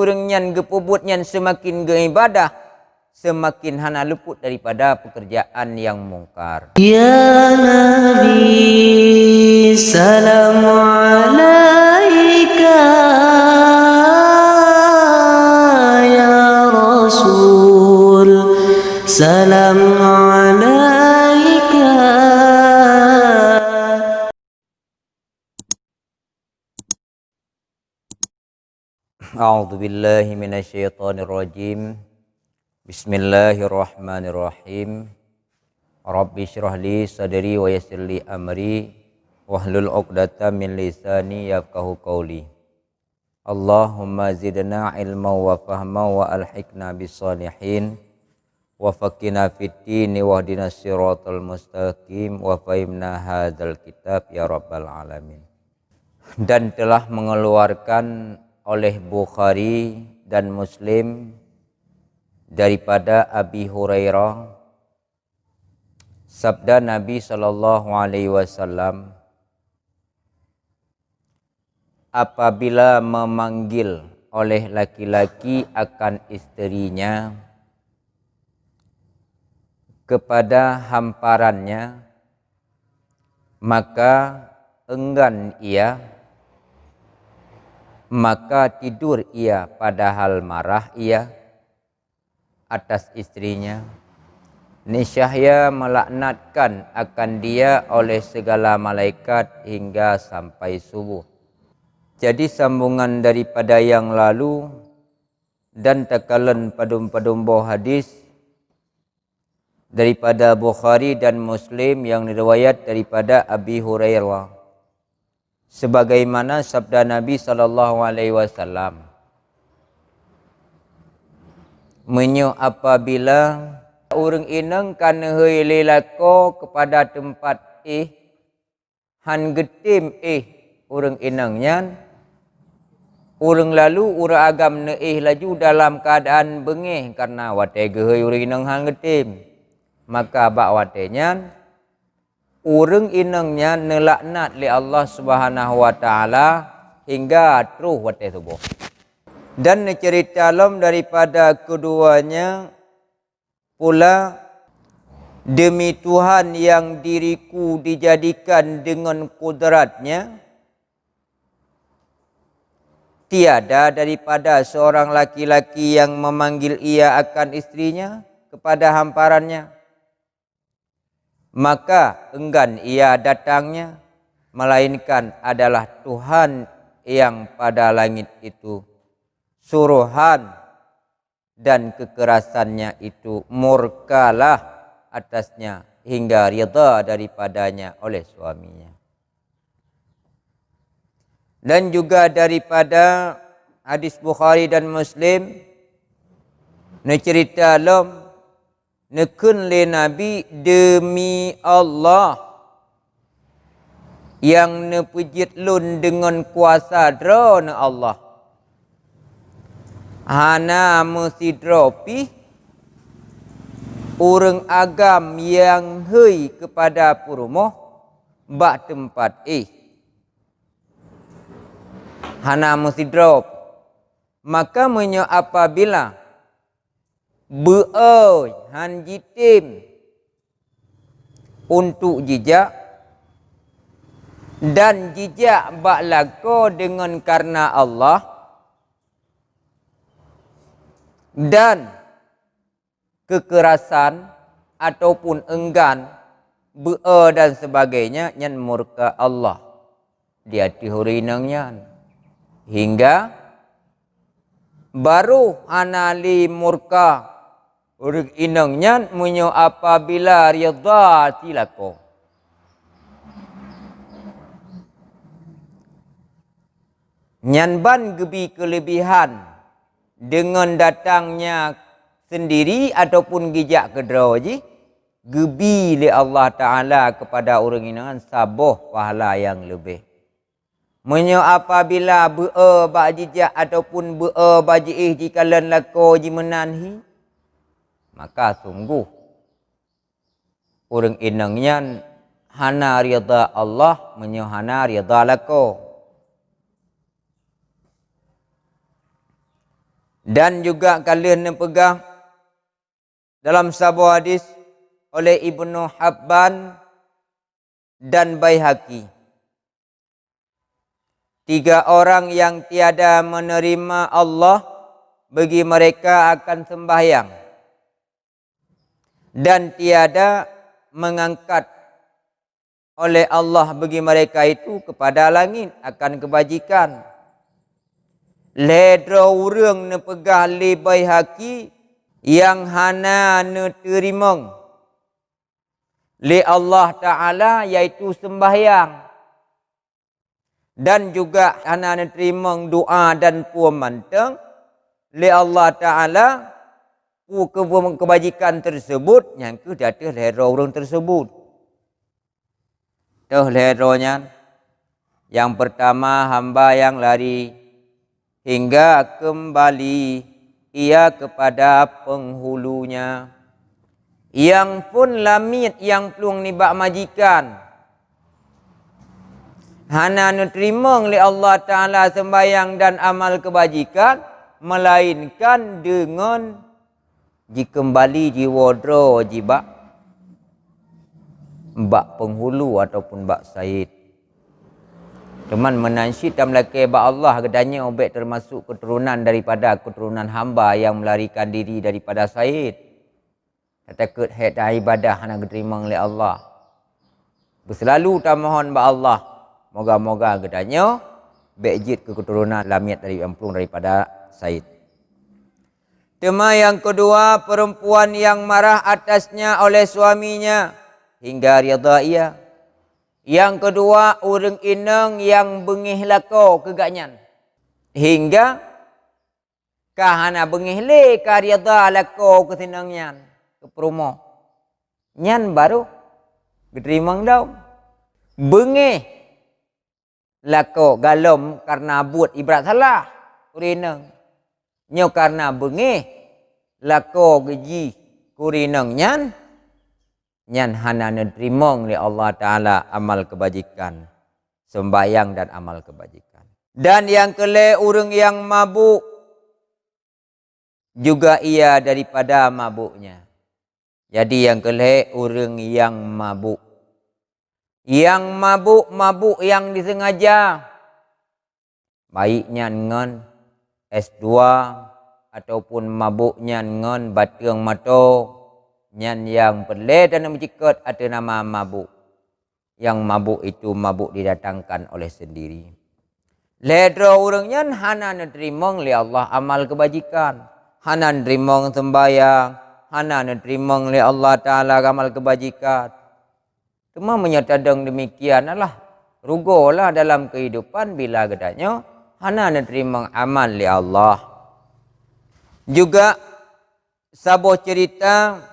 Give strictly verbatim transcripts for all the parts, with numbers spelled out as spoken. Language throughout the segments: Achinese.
Ureuëng nyan geupeubuet nyan seumaken geuibadah, seumaken hana luput daripada peukeurjaan nyang mungkar. Ya Nabi, salam alaika, ya Rasul, salam alaika. A'udzubillahi minasyaitonirrajim. Bismillahirrahmanirrahim. Rabbi syrah li sadri wa yassir li amri wahlul 'uqdatam min lisani yafqahu qauli. Allahumma zidna ilma wa fahma wa alhiqna bis salihin. Wa faqihna fid din wahdina siratal mustaqim wa fahimna hadzal kitab ya rabbal alamin. Dan telah mengeluarkan oleh Bukhari dan Muslim daripada Abi Hurairah, sabda Nabi sallallahu alaihi wasallam, apabila memanggil oleh laki-laki akan isterinya kepada hamparannya, maka enggan ia, maka tidur ia padahal marah ia atas istrinya, niscaya melaknatkan akan dia oleh segala malaikat hingga sampai subuh. Jadi sambungan daripada yang lalu dan takalon padum-padum boh hadis daripada Bukhari dan Muslim yang riwayat daripada Abi Hurairah. Sebagaimana sabda Nabi sallallahu alaihi wasallam, meunyoe apabila ureuëng inong ka neuhôi lé lakoe keupada teumpat éh, han geutem éh ureuëng inong nyan, ureuëng lalu ureuëng agam neuéh laju dalam keuadaan beungéh kareuna watée geuhôi ureuëng inong han geutem. Maka bak watée nyan, ureuëng inong nyan neulaknat lé Allah Subhanahu wa Taala hingga troh watée suboh. Dan neuceurita lom daripada keduanya pula, demi Tuhan yang diriku dijadikan dengan kudratnya, tiada daripada seorang laki-laki yang memanggil ia akan istrinya kepada hamparannya, maka enggan ia datangnya, melainkan adalah Tuhan yang pada langit itu, suruhan dan kekerasannya itu murkalah atasnya hingga ridha daripadanya oleh suaminya. Dan juga daripada hadis Bukhari dan Muslim, neuceurita lom, neukheun lé Nabi, demi Allah nyang neupeujeuet lôn deungon kuasa Droeneuh Allah, hana meusidroe pih ureuëng agam nyang hôi keupada peurumoh bak teumpat éh. Hana meusidroe. Maka meunyoe apabila beu-o han jitem untuk jijak, dan jijak bak lakoe deungon kareuna Allah, dan kekerasan ataupun enggan, beu-o dan sebagainya, nyan murka Allah di ateueh ureuëng inong nyan. Hingga barô hana lé murka ureuëng inong nyan meunyoe apabila ridha silakoe. Nyan ban geubi keuleubihan deungon datangnya seundiri ataupun geujak keudroe jih, geubi lé Allah Taala keupada ureuëng inong nyan saboh pahala nyang leubeh. Meunyoe apabila beu-o bak jijak ataupun beu-o bak jiéh jikalon lakoe jimeunan hi, maka sunggoh ureuëng inong nyan hana ridha Allah meunyoe hana ridha lakoe. Dan juga ka lheueh neupeugah dalam saboh hadis oleh Ibnu Hibban dan Baihaqi, tiga orang yang tiada menerima Allah bagi mereka akan sembahyang, dan tiada mengangkat oleh Allah bagi mereka itu kepada langit akan kebajikan. Lhée droe ureuëng neupeugah lé Baihaqi nyang hana neuteurimong lé Allah Ta'ala, yaitu sembahyang, dan juga hana neuteurimong doa dan peue mantong lé Allah Ta'ala, peue keu-, kebajikan tersebut, nyang kheueh di ateueh lhée droe ureuëng tersebut. Teuh lhée droe nyan, nyang pertama hamba yang lari hingga kembali ia kepada penghulunya. Nyang phon lamiet nyang plueng nibak majikan, hana neuteurimong lé Allah Ta'ala sembahyang dan amal kebajikan, melainkan deungon jikeumbali jiwoe droe jibak, bak penghulu ataupun bak said. Teuma meunan cit tameulakée bak Allah, geutanyoe bék teumasok keuturonan daripada keuturonan hamba nyang meularikan diri daripada said. Tatakot hék taibadah hana geuteurimong lé Allah. Beuseulalu tamohon bak Allah, moga-moga geutanyoe bék jeuet keu keuturonan lamiet dari nyang plueng daripada said. Teuma nyang keudua, perempuan yang marah atasnya oleh suaminya hingga ridha ia. Nyang keudua, ureuëng inong nyang beungéh lakoe keu gobnyan, hingga ka hana beungéh lé, ka ridha lakoe keu si inong nyan, keu peurumoh. Nyan barô geuteurimong lom. Beungéh lakoe golom kareuna buet ibarat salah keu ureuëng inong. Nyoe kareuna beungéh lakoe jih keu ureuëng inong nyan, nyan hana neuteurimong lé Allah Ta'ala amal keubajikan, sembahyang dan amal keubajikan. Dan nyang keulhée, ureuëng nyang mabuk juga ia daripada mabuknya. Jadi nyang keulhée, ureuëng nyang mabuk. Nyang mabuk, mabuk nyang diseungaja, baik nyan ngon es dua ataupun mabuk nyan ngon bateueng mato, nyan nyang peureulée taneuk meucikot ateueh nama mabuk. Nyang mabuk itu mabuk didatangkan oleh sendiri. Lhée droe ureuëng nyan hana neuteurimong lé Allah amal keubajikan, hana neuteurimong seumbahyang, hana neuteurimong lé Allah Ta'ala amal keubajikan. Teuma meunyoe tadong deumikian, alah, rugolah dalam keuhidupan bila geutanyoe hana neuteurimong amal lé Allah. Juga saboh cerita,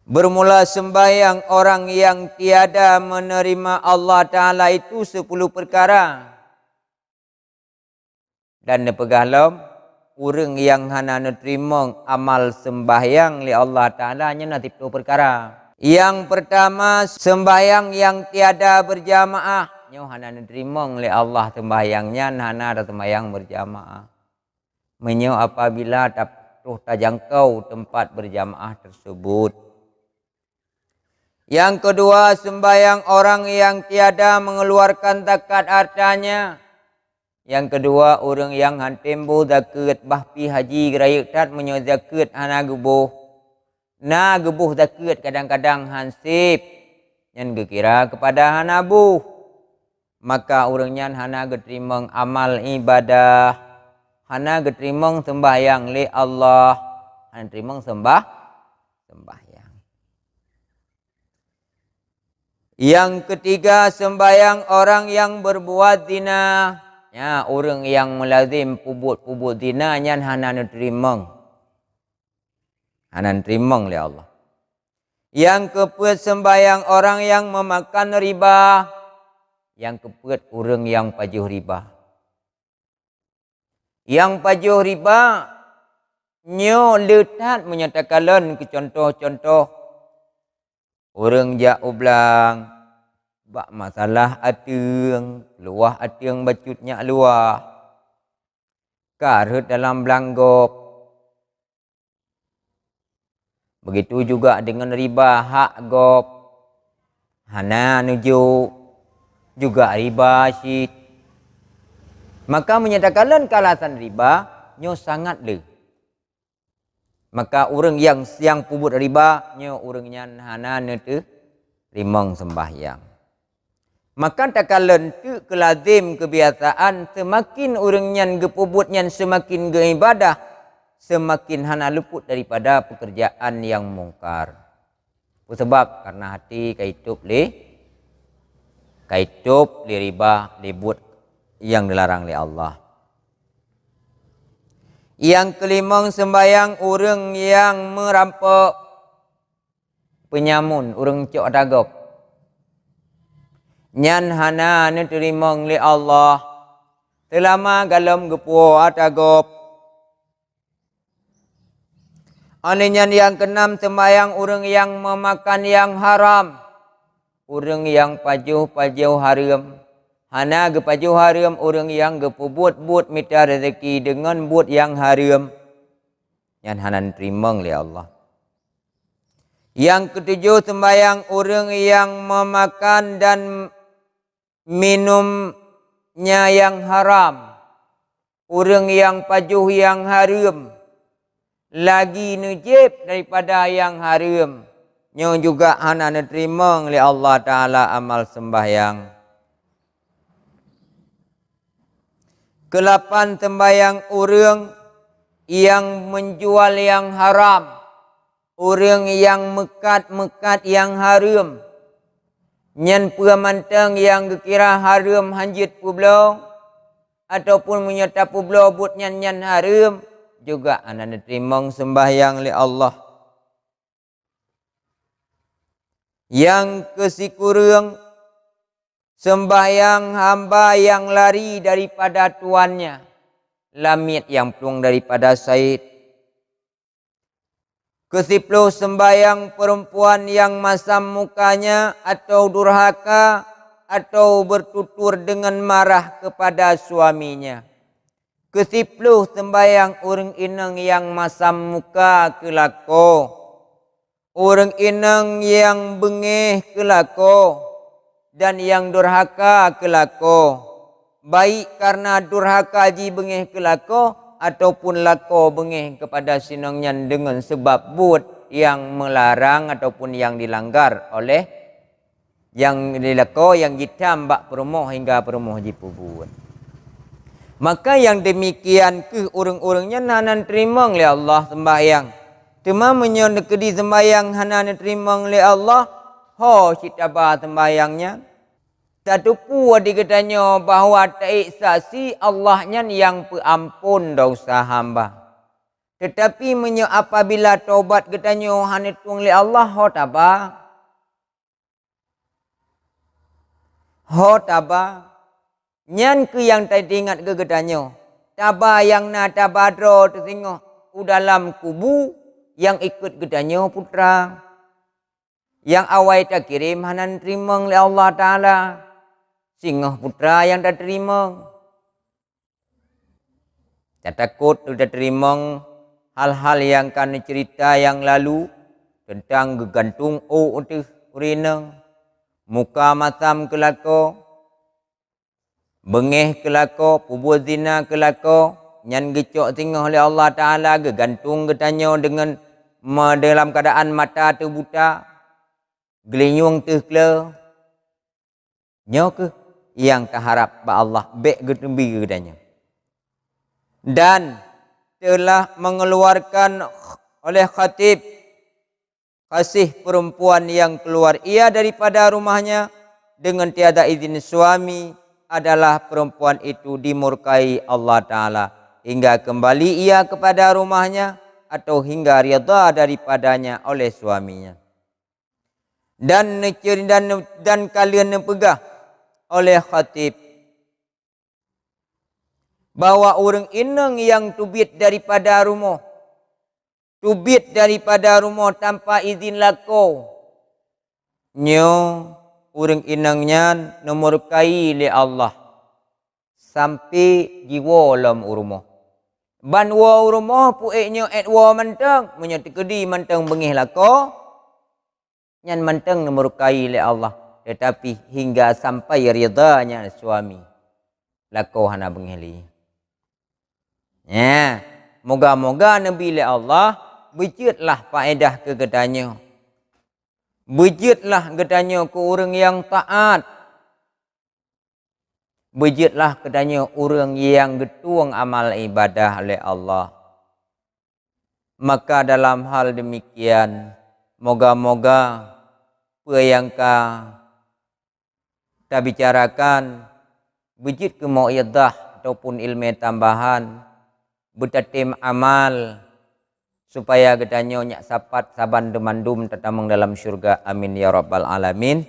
bermula sembahyang orang yang tiada menerima Allah Ta'ala itu sepuluh perkara. Dan neupeugah lom, ureuëng nyang hana neuteurimong amal seumbahyang lé Allah Ta'ala nyan na siplôh peukara. Nyang peurtama, seumbahyang nyang tiada beujamaah. Nyoe hana neuteurimong lé Allah seumbahyang nyan, hana taseumbahyang beujamaah. Meunyoe apabila ta-, troh tajangkau teumpat beujamaah teuseubut. Nyang keudua, seumbahyang orang nyang tiada mengeluarkan zakat hartanya. Nyang keudua, ureuëng nyang han tem boh zakeuet, bah pih haji geurayeuk that meunyoe zakeuet hana geuboh. Na geuboh zakeuet kadang-kadang han sép, nyan geukira keupada hana boh. Maka ureuëng nyan hana geuteurimong amal iébadah, hana geuteurimong seumbahyang lé Allah, hana teurimong seumbah-, seumbahyang. Nyang keutiga, seumbahyang orang nyang beurbuat zina. Nyan, ureuëng nyang meulazem peubuet-peubuet zina nyan hana neuteurimong. Hana neuteurimong lé Allah. Nyang keupeuet, seumbahyang orang nyang meumakan riba. Nyang keupeuet, ureuëng nyang pajoh riba. Nyang pajoh riba nyoe le that meunyoe takalon keu cuntoh-cuntoh. Ureuëng jak u blang bak masalah ateueng, luwah ateueng bacut nyak luwah. ka rhot dalam blang gob. Begitu juga deungon riba hak gob, hana neujok, juga riba cit. Maka meunyoe takalon kalasan riba, nyoe sangat le. Maka ureuëng nyang, nyang peubuet riba, nyoe ureuëng nyan hana neuteurimong seumbahyang. Maka takalon teuk keu lazem keubiasaan, seumaken ureuëng nyan geupeubuet nyan seumaken geuibadah, seumaken hana luput daripada peukeurjaan nyang mungkar. Peue sabab? Karena hati ka itôb lé, ka itôb lé riba, lé buet nyang dilarang lé Allah. Nyang keulimong, seumbahyang ureuëng nyang meurampok, peunyamun, ureuëng cok ata gob. Nyan hana neuteurimong lé Allah seulama golom geupuwoe ata gob. Óh lheueh nyan nyang keunam, seumbahyang ureuëng nyang meumakan nyang haram, ureuëng nyang pajoh-pajoh hareuem. Hana geupajoh hareuem ureuëng nyang geupeubuet buet mita rezeki deungon buet nyang hareuem, nyan hana neuteurimong lé Allah. Nyang keutujoh, seumbahyang ureuëng nyang meumakan dan minumnya nyang haram, ureuëng nyang pajoh nyang hareuem, lagi neujieb daripada nyang hareuem, nyoe juga hana neuteurimong lé Allah Taala amal seumbahyang. Keulapan, seumbahyang ureuëng nyang meunjual nyang haram, ureuëng nyang meukat-meukat nyang hareuem, nyan peue mantong nyang geukira hareuem hanjeuet peubloe, ataupun meunyoe tapeubloe buet nyan, nyan hareuem, juga hana neuteurimong seumbahyang lé Allah. Nyang keusikureueng, seumbahyang hamba nyang lari daripada tuannya, lamiet nyang plueng daripada saét. Keusiploh, seumbahyang peurempuan nyang masam mukanya atau durhaka atau beututur deungon marah keupada suaminya. Keusiploh, seumbahyang ureuëng inong nyang masam muka keu lakoe, ureuëng inong nyang beungéh keu lakoe, dan nyang durhaka keu lakoe, baik kareuna durhaka jih beungéh keu lakoe, ataupun lakoe beungéh keupada sinong nyan deungon sabab buet nyang meularang ataupun nyang dilanggar oleh nyang di lakoe nyang jitam bak peurumoh hingga peurumoh jipeubuet. Maka nyang deumikian kheueh ureuëng-ureuëng nyan hana neuteurimong lé Allah seumbahyang. Teuma meunyoe neukeudi seumbahyang hana neuteurimong lé Allah, ho cit taba seumbahyang nyan? Tateupeue di geutanyoe bahwa taék saksi Allah nyan nyang peuamphon desya hamba. Teutapi meunyoe apabila tobat geutanyoe hana tueng lé Allah, ho taba? Ho taba? Nyan kheueh nyang teuingat keu geutanyoe. Taba nyang na taba droe teusingoh u dalam kubu nyang ikot geutanyoe putra. Nyang awai takirém hana neuteurimong lé Allah Taala, singoh putra nyang tateurimong. Tatakot tateurimong hal-hal nyang ka neuceurita nyang lalu teuntang geugantung ôk ateueh ureuëng inong, muka masam keu lakoe, beungéh keu lakoe, peubuet zina keu lakoe, nyan geucok singoh lé Allah Taala, geugantung geutanyoe deungon ma-, dalam keuadaan mata teubuta, geulinyueng teuh kle. Nyoe kheueh nyang taharab bak Allah bék geuteubi geutanyoe. Dan telah mengeluarkan oleh khatib kasih perempuan yang keluar ia daripada rumahnya dengan tiada izin suami, adalah perempuan itu dimurkai Allah Taala, hingga kembali ia kepada rumahnya atau hingga ridha daripadanya oleh suaminya. Dan neuceu-, dan, dan ka lheueh neupeugah oleh khatib bahwa ureuëng inong nyang teubiet daripada rumoh, teubiet daripada rumoh tanpa izin lakoe, nyoe ureuëng inong nyan neumurkai lé Allah sampai jiwoe lom u rumoh. Ban woe u rumoh, puék nyoe ét woe mantong, meunyoe teukeudi mantong beungéh lakoe, nyan mantong neumurkai lé Allah, teutapi hingga sampai ridha nyan suami, lakoe hana beungéh lé. Nya, moga-moga neubi lé Allah beujeuet lah faedah keu geutanyoe. Beujeuet lah geutanyoe keu ureuëng nyang taát. Beujeuet lah geutanyoe ureuëng nyang geutueng amal ibadah lé Allah. Maka dalam hal demikian, moga-moga peue nyang ka tabicarakan beujeuet keu mau'izah ataupun ileumé tambahan, beutatem amal, supaya geutanyoe nyak sapat saban teumandum tatamong dalam syurga. Amin ya rabbal alamin.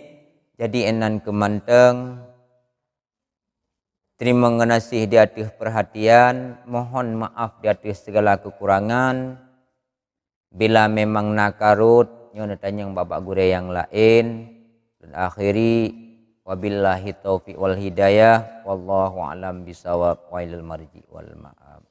Jadi, inan keu mantong, teurimong geunaséh di ateueh peurhatian, mohon maaf di ateueh sigala keukurangan. Bila memang na karot, nyoe neutanyong bak-bak gurée nyang laén. Dan akhiri, wabillahi taufiq wal hidayah, wallahu a'lam bisawab, wa ilal marji wal ma'ab.